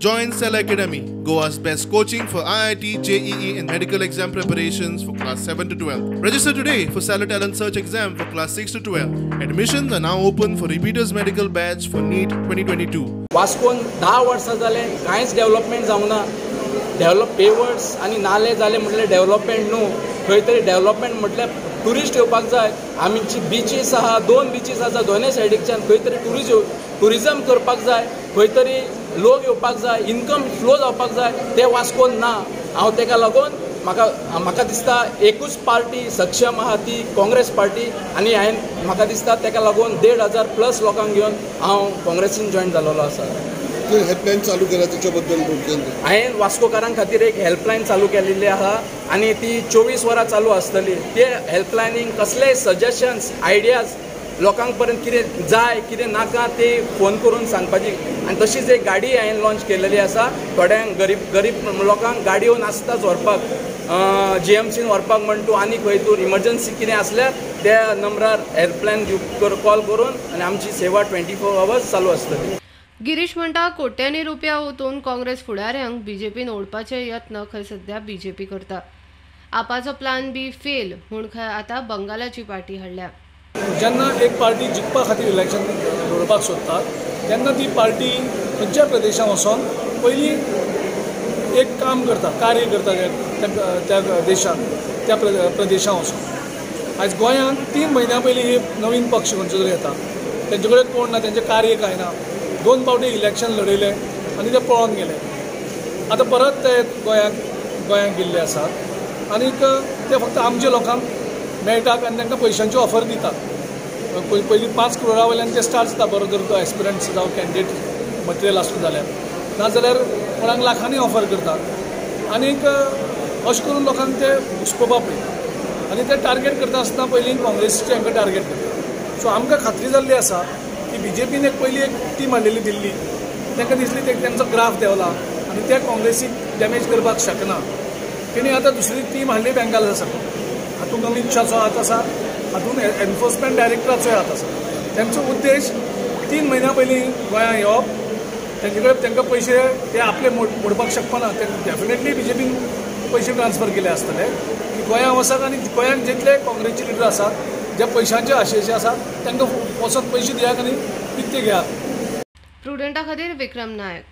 Join Cell Academy, Goa's best coaching for IIT, JEE and medical exam preparations for class 7 to 12. Register today for Cellar Talent Search exam for class 6 to 12. Admissions are now open for repeaters medical batch for NEET 2022. वास्कोन 10 वर्सां जाले कांयच development जावंक ना. Develop pavers आनी नाले जाले म्हटल्यार development न्हू, खंय तरी डेव्हलपमेंट म्हटल्यार ट्युरिस्ट येवपाक जाय. आमची बिचीस आहा, 2 बिचीस आसा दोनूय सायडीकच्यान, खंय तरी ट्युरिजम करपाक जाय, खंय तरी लोक येवपाक जाय, इन्कम फ्लो जावपाक जाय, ते वास्कोन ना. हांव तेका लागून म्हाका दिसता एकूच पार्टी सक्षम आहा ती काँग्रेस पार्टी, आनी हांवें म्हाका दिसता तेका लागून 1500 प्लस लोकांक घेवन हांव काँग्रेसीन जॉयन जाल्लो आसा. हेल्पलायन चालू केला त्याच्याबद्दल हांवें वास्कोकारां खातीर एक हेल्पलायन चालू केलेली आहा आनी ती 24 वरां चालू आसतली. ते हेल्पलायनीक कसलेय सजेशन्स, आयडियाज लोकांक पर्यंत कितें जाय कितें नाका ते फोन करून सांगपाची. आनी तशीच एक गाडी हांवें लॉन्च केलेली आसा, थोड्यांक गरीब लोकांक गाडयो नासताच व्हरपाक, जीएमसीन व्हरपाक म्हण तूं आनी खंय तूं इमर्जन्सी कितें आसल्यार त्या नंबरार हेल्पलायन कॉल करून आनी आमची सेवा 24 आवर्स चालू आसतली. गिरीश म्हणटा कोट्यांनी रुपया ओतून काँग्रेस फुडाऱ्यांक बीजेपीन ओडपाचे यत्न खंय सध्या बीजेपी करता. आपाचो प्लान बी फेल म्हूण खंय आतां बंगालाची पार्टी हाडल्या. जेन्ना एक पार्टी जिखपा खातीर इलेक्शन लढोवपाक सोदता तेन्ना ती पार्टी खंयच्या प्रदेशांत वचोन पयलीं एक काम करता, कार्य करता त्या देशांत, त्या प्रदेशांत वचोन. आयज गोंयांत 3 म्हयन्यां पयलीं ही नवीन पक्ष खंयचो तरी येता, तेंचे कडेन कोण ना, तेंचें कार्य कांय ना. 2 फावटी इलेक्शन लढयले आनी ते पळोवन गेले. आतां परत ते गोंयांत गेल्ले आसात आनीक ते फक्त आमच्या लोकांक मेळटात आनी तांकां पयशांची ऑफर दितात. पयलीं 5 करोडा वयल्यान ते स्टार्ट जाता, बरो जर तो एस्पिरंट्स जावं कॅन्डिडेट मटेरियल आसलो जाल्यार, नाजाल्यार कोणाक लाखांनी ऑफर करतात आनीक अशें करून लोकांक ते घुस्पोवपाक पळयतात आनी ते टार्गेट करता आसतना पयलीं काँग्रेसीचे हांकां टार्गेट करतात. सो आमकां खात्री जाल्ली आसा की बीजेपीन एक पयली एक टीम हाडलेली दिल्ली, तांकां दिसली ते तांचो ग्राफ देंवला आनी ते काँग्रेसीक डॅमेज करपाक शकना. तेणी आतां दुसरी टीम हाडली बेंगाल आसा, हातूंत अमीत शाहचो हात आसा, हातूंत एनफोर्समेंट डायरेक्टराचोय हात आसा. तांचो उद्देश 3 म्हयन्यां पयलीं गोंयांत येवप, तेंचे कडेन तांकां पयशे ते आपले मोडपाक शकपाना, ते डेफिनेटली बीजेपीन पयशे ट्रान्सफर केले आसतले की गोंयांत वचत आनी गोंयांत जितले काँग्रेसचे लिडर आसात जे पयशांचे आशेचे आसात तांकां वचत पयशे दियात आनी पित्ते घेयात. प्रुडंटा खातीर विक्रम नायक.